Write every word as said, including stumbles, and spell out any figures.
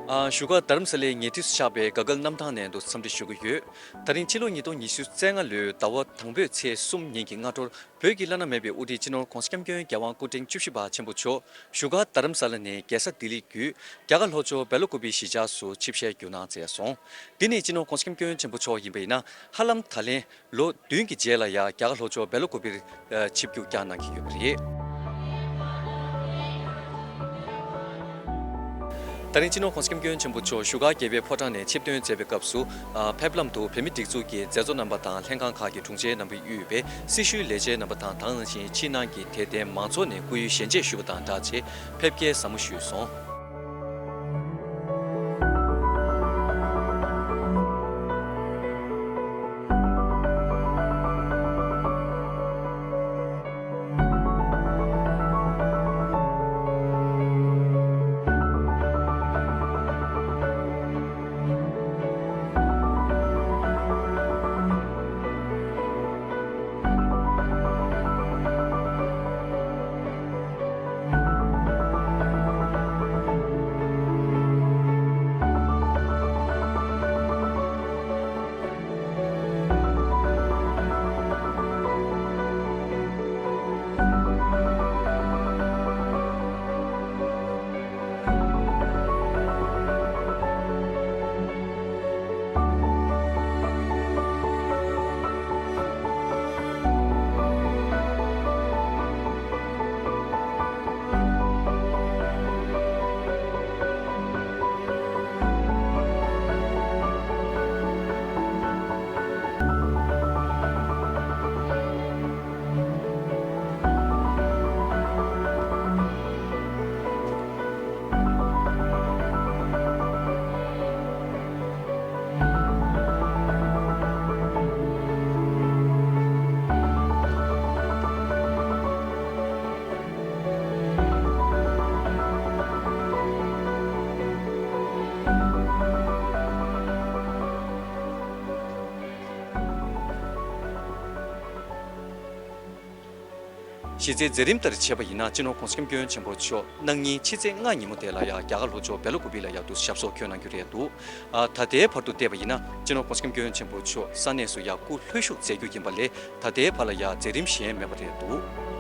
ཨ། བཞུགས་སྒར་རྡ་རམ་ས་ལའི་ཉེ་འཁྲིས་སུ་ཆགས་པའི་དགའ་སྐལ་གནམ་ཐང་ནས་འདུག་འཚམས་འདྲི་ཞུ་གི་ཡོད། ད་རིང་ཕྱི་ལོ་ཉིས་སྟོང་ཉི་ཤུ་རྩ་ལྔ་ལོའི་ཟླ་བ་དང་པོའི་ཚེས་གསུམ་ཉིན་གྱི་སྔ་དྲོར། བོད་ཀྱི་བླ་ན་མེད་པའི་དབུ་ཁྲིད་སྤྱི་ནོར་༧གོང་ས་༧སྐྱབས་མགོན་རྒྱལ་དབང་སྐུ་ཕྲེང་བཅུ་བཞི་པ་ཆེན་པོ་མཆོག་བཞུགས་སྒར་རྡ་རམ་ས་ལ་ནས་རྒྱལ་ས་ལྡི་ལི་བརྒྱུད། རྒྱ་གར་ལྷོ་ཕྱོགས་སྦེལ་ཀོབ་གཞིས་ཆགས་སུ་ཆིབས་ཞལ་བསྒྱུར་གནང་མཛད་སོང་། འདི་ནི་སྤྱི་ནོར་༧གོང་ས་༧སྐྱབས་མགོན་ཆེན་པོ་མཆོག་ཡིན་པ་ཡིན་ན། ཧ་ལམ་ད་ལན་ལོ་བདུན་གྱི་རྗེས་ལ་ཡང་རྒྱ་གར་ལྷོ་ཕྱོགས་སྦེལ་ཀོབ་ཆིབས་བསྒྱུར་བསྐྱངས་གནང་གི་ཡོད་པ་རེད། ད་རིང་སྤྱི་ནོར་༧གོང་ས་༧སྐྱབས་མགོན་ཆེན་པོ་མཆོག་བཞུགས་སྒར་རྒྱལ་བའི་ཕོ་བྲང་ནས་ཆིབས་ཐོན་མཛད་པའི་སྐབས་སུ། ཨ། ཕེབས་ལམ་དུ་བོད་མིའི་སྒྲིག་འཛུགས་ཀྱི་མཛད་གཙོ་རྣམ་པ་དང་ལྷན་ཁང་ཁག་གི་དྲུང་ཆེ་རྣམ་པས་དབུས་པའི་སྲི་ཞུའི་ལས་བྱེད་རྣམ་པ་དང་། ད་ག་ནང་བཞིན་ཕྱི་ནང་གི་དད་ལྡན་མང་ཚོགས་ནས་སྐུ་ཡོན་ཞལ་འབྱེད་ཞུས་པ་དང་སྦྲགས་བྱས། ཕེབས་སྐྱེལ་ཟབ་མོ་ཞུས་སོང་། གཞི་རྩའི་མཛད་རིམ་ལྟར་བྱས་པ་ཡིན་ན། སྤྱི་ནོར་༧གོང་ས་༧སྐྱབས་མགོན་ཆེན་པོ་མཆོག་གནངས་ཉིན་ཕྱི་ཚེས་ལྔ་ཉིན་མོ་དེ་ལ་ཡང་རྒྱ་གར་ལྷོ་ཕྱོགས་སྦེལ་ཀོབ་ལ་ཡང་དུ་ཞབས་སོར་འཁོད་གནང་རྒྱུ་རེད་འདུག་ཨ། ད་ལྟའི་བར་དུ་བལྟས་པ་ཡིན་ན། སྤྱི་ནོར་༧གོང་ས་༧སྐྱབས་མགོན་ཆེན་པོ་མཆོག་ས་གནས་སུ་ཡང་སྐུ་ལྷོད་བཞུགས་མཛད་རྒྱུ་ཡིན་པ་ལས། ད་ལྟའི་བར་ལ་ཡང་མཛད་རིམ་གཞན་མེད་པ་རེད་འདུག